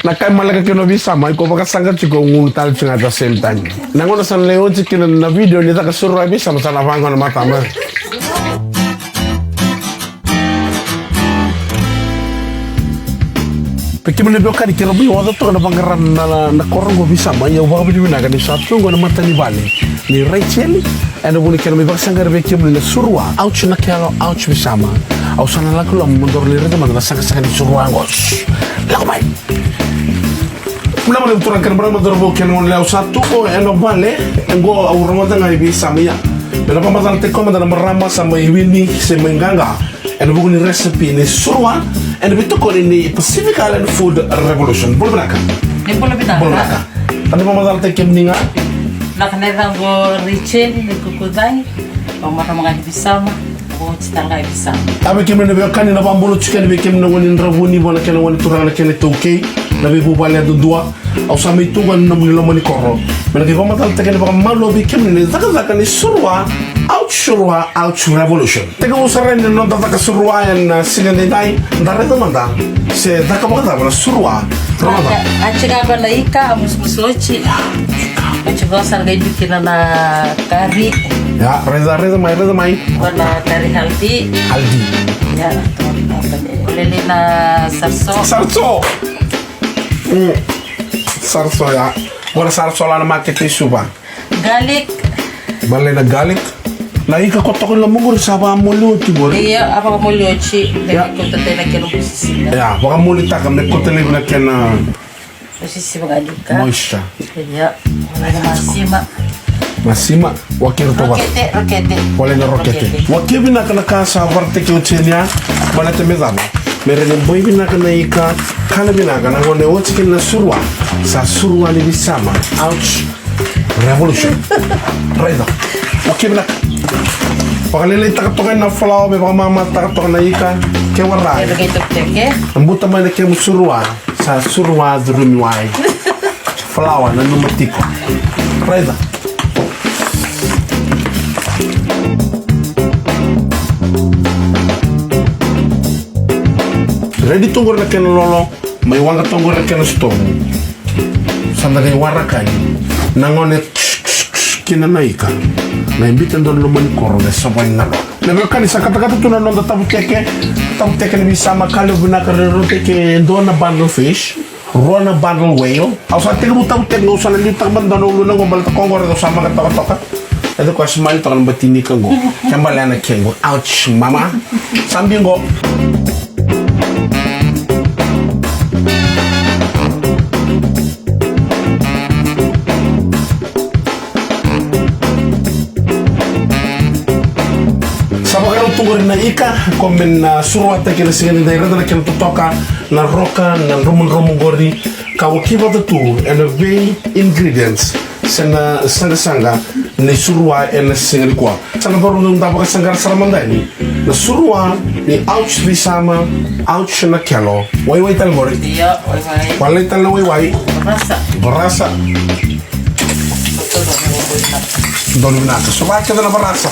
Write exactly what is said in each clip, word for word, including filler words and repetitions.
Na kai maleka kina o Visama, iko vakasaqa tiko, gunu tale tiko ga at the same time. Na gauna sa na lai oti kina na video ni caka surua e Visama, sa na vaqo na matama. Vei kemuni na veiwekani, keirau mai oca toka na vaqara na, na koro qo Visama, ia au vakavinavinaka ni sa tu qo na matanivale ni Rachel. Ena vuku ni kena mai vakasaqara vei kemuni na surua, ouch Nakelo, ouch Visama. Au sa na lako loma mo daru lai raica mada na saqasaqa ni surua qo. Lako mai. Vinaka vakalevu turaga kei na marama, cauravou kei na goneyalewa, au sa tu qo ena vale, e qo au rogoca ga i Visama, ia. Me na vakamacalataki koya mada na marama sa mai wini se mai qaqa ena vuku ni recipe ni surua ena veitokoni ni Pacific Island Food Revolution. Bula vinaka. Ni bula vinaka. Bula vinaka. Ena vakamacalataki kemuni ga. Na ka na yacaqu o Richeli ni Kukucai. Au marama ga ni Visama. Au oti tale ga i Visama. A vei kemuni na veiwekani, na vakabula tiko yani vei kemuni na gone ni Dravuni vua na kena gone turaga na kena iTaukei, na veivuvale yadudua. Au sa mai tu ga ena nomuni loma ni koro me na qai vakamacalataki yani vakamalua vei kemuni na cakacaka ni surua, ouch surua, ouch revolution. Tekivu sara yani na noda caka surua ena siga edaidai, da raica mada se caka vakacava na surua. Rogoca. A, a, a cika vaka na ika, a musumusu oti. Oti qo sa qai biu kina na kari. Ia, raica, raica mai, raica mai. Qo na kari haldi. Haldi. Ia, lele na sarso. Sarso. Mm. Sarso, ia. Qo na sarso la na makete i Suva. Garlic. Balei na garlic. Na ika ko toka i loma qori sa vakamoli oti qori. Ia, a vakamoli oti. Ia. Me kauta tale na kena moisture. Ia, vakamolitaka me kauta laivi na kena moisture. Moisture. Ia. Masima. Masima. Wakira toka. Rokete, rokete. Wale na rokete. Rokete. Wakia vinaka na ka sa varataki oti yani ya. Baleta me cava? Me rawa ni boi vinaka na ika, kana vinaka na gauna e oti kina na surua. Sa surua ni Visama. Ouch. Revolution. Raica. Wakia vinaka. Vakalailaitaka toka na falawa me vakamamataka toka na ika. Ke warai. Buta mai na kemu surua. Sa surua curumi wai. Falawa nanuma tiko. Raica. Redi tu qori na kena lolo, mai waqa tu qori na kena sitovu. Sa da qai waraka yani na gauna e kina na ika. Qai biuta e dua na loma ni koro qai sova yani na lolo. Na veiwekani, sa katakata tu na noda tavuteke. Tavuteke ni Visama, ka levu vinaka, rerevutaki e dua na bundle fish. Rua na bundle whale. Au sa tekivu tavuteke, au sa na liutaka mada dua na uluna qo baleta ko qori au sa maka tokatoka. E dua ko a smile toka na bati ni ika qo. Ke balea na ke qo. Ouch, mama. Sa biu qo. Sa vakarau tu qori na ika, ko me na suruataki ena siga ni dai, raica na kena totoka, na roka, na dromudromu qori, ka wakia vata tu ena vei ingredients se na saqasaqa ni surua ena siga nikua. Sa na vakarau da vakasaqara sara mada yani na surua ni ouch Visama, ouch Nakelo. Waiwai tale qori. Io, waiwai. Wale tale na waiwai. Varasa. Varasa. Donu vinaka. Sova kece na varasa.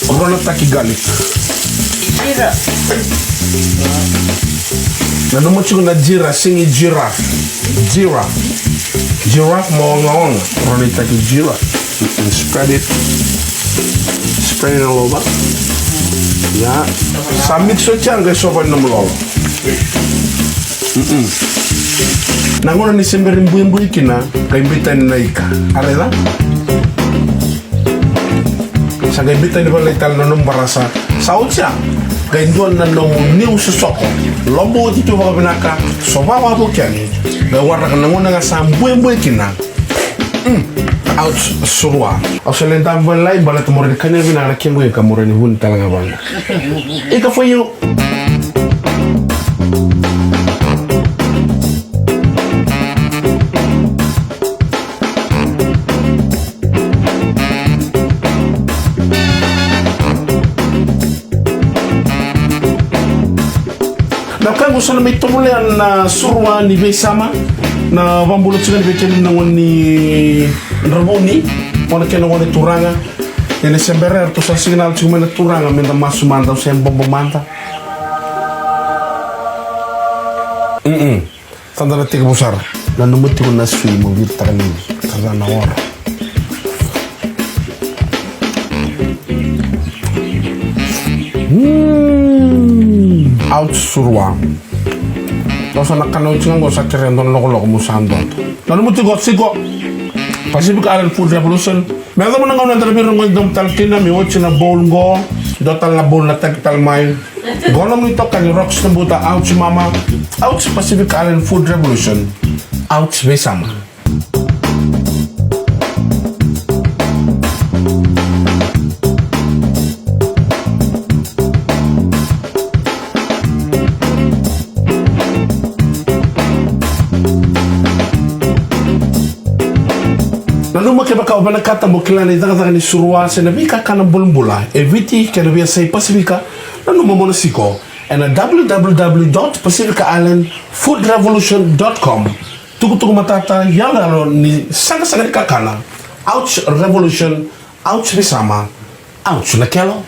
Rua na taki garlic. Jira. Nanuma tiko na jira, sega ni jira. Jira. Jira mo ogaoga. Rua na taki jira. Mm-mm, spread it. Spread it all over. Ia. Sa mix oti ya qai sova ena nomu lolo. Mm-mm. Na gauna ni se bera ni buibui kina, qai biuta yani na ika. A raica? Sa qai biuta yani vakalailai tale na nomu varasa. Sa oti ya, qai dua na nomu niu sosoko. Lobo oti tu vakavinaka, sova wavoki yani. Qai waraka na gauna ga sa buebue kina. Mm. Ouch, surua. Au sa lai dabe vakalailai baleta mo rawa ni kania vinaka na kequ ika, mo rawa ni vuni tale ga vaqo. Ika for you. Na wekaqu, sa na mai tovolea na surua ni veisama. Na vakabula tiko yani vei kemuni na gone ni Dravuni, o na kena gone turaga. Ena se bera, eratou sa signal tiko mai na turaga me da masu mada, au se bobo mada. Sa da na tekivu sara. Nanuma tiko na sui mo viritaka ni sa da na ora. Mm. Ouch, surua. Au sa na kana oti ga qo, sa kerea e dua na lokoloko mo sa dodo. Nanuma tiko, Siko. Pacific Island Food Revolution. Me yacova na gauna eda na veirogoci domo tale kina, me oti na bowl qo, dua tale na bowl na taki tale mai. Qo na nomuni itokani Rox Nabuta, ouch mama, ouch Pacific Island Food Revolution, ouch veisama. Nanuma kevaka o vinakata mo kila na icakacaka ni surua se na veikakana bulabula e Viti kei na veiyasai Pasifika, nanuma mo na Siko ena w w w dot pacific island food revolution dot com. Tukutuku matata, yaloyalo ni saqasaqa ni kakana. Ouch revolution, ouch veisama, ouch na kelo.